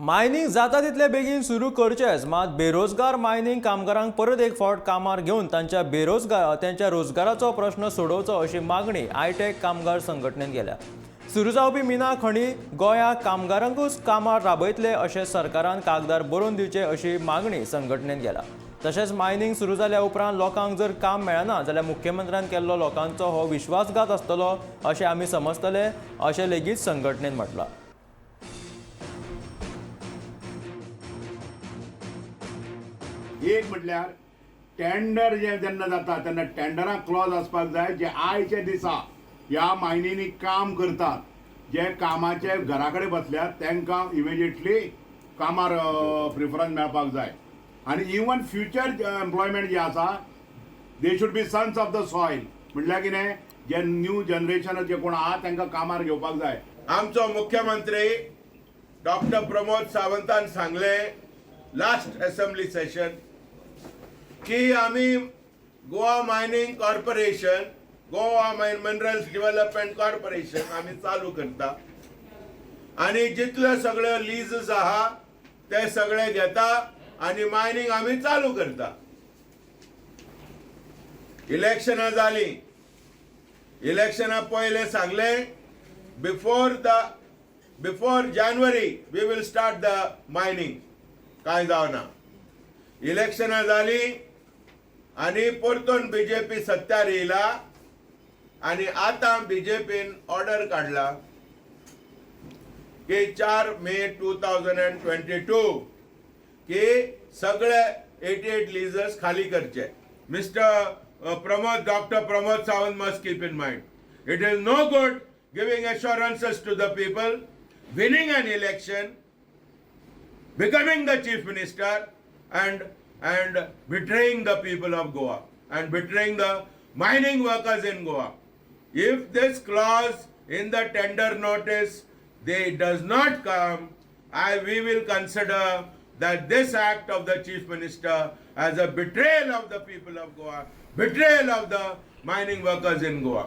Mining जाता तितले बेगीन सुरू करचेच, मात बेरोजगार मायनिंग कामगारांक परत एक फावट कामार घेवन त्यांच्या रोजगाराचो प्रश्न सोडोवचो अशी मागणी आयटेक कामगार संघटनेन केल्या. सुरू जावपी मिना खणी गोंया कामगारांकूच कामार राबयतले अशें सरकारान कागदार बरोवन दिवचे अशी मागणी संघटनेन केल्या. तशेंच मायनिंग सुरू जाल्या उपरांत लोकांक जर काम मेळना जाल्यार मुख्यमंत्र्यान केल्लो लोकांचो हो विश्वासघात आसतलो अशें आमी समजतले अशें लेगीत संघटनेन म्हटलां. एक म्हटल्यार टेंडर जे जेन्ना जाता तेन्ना टेंडराक क्लॉज आसपाक जाय जे आयच्या दिसा ह्या मायनींनी काम करतात, जे कामाचे घरा कडेन बसल्यात तांकां इमिजिएटली कामार प्रिफरन्स मेळपाक जाय. आनी इवन फ्युचर एम्प्लॉयमेंट जे आसा they should be sons of the soil, म्हटल्यार कितें जे न्यू जनरेशन जे कोण आहा तांकां कामार घेवपाक जाय. आमचो मुख्यमंत्री डॉक्टर प्रमोद सावंतान सांगले लास्ट असेंब्ली सेशन की आमी Goa mining corporation, Goa minerals development corporation आमी चालू करता आनी जितले सगळे लीजस आहा ते सगळे घेता आनी मायनिंग आमी चालू करता. इलेक्शनां जाली, इलेक्शनां पयले सांगले before January we will start the mining. कांय जावना. इलेक्शनां जाली आनी परतून बीजेपी सत्यार येयला आनी आतां बीजेपीन ऑर्डर काडला की 4 मे 2022 की सगळे 88 लिजर्स खाली करचे. Mister Pramod, Doctor Pramod Sawant must keep in mind, it is no good giving assurances to the people, winning an election, becoming the chief minister and betraying the people of Goa and betraying the mining workers in Goa. If this clause in the tender notice they does not come, I we will consider that this act of the chief minister as a betrayal of the people of Goa, betrayal of the mining workers in Goa.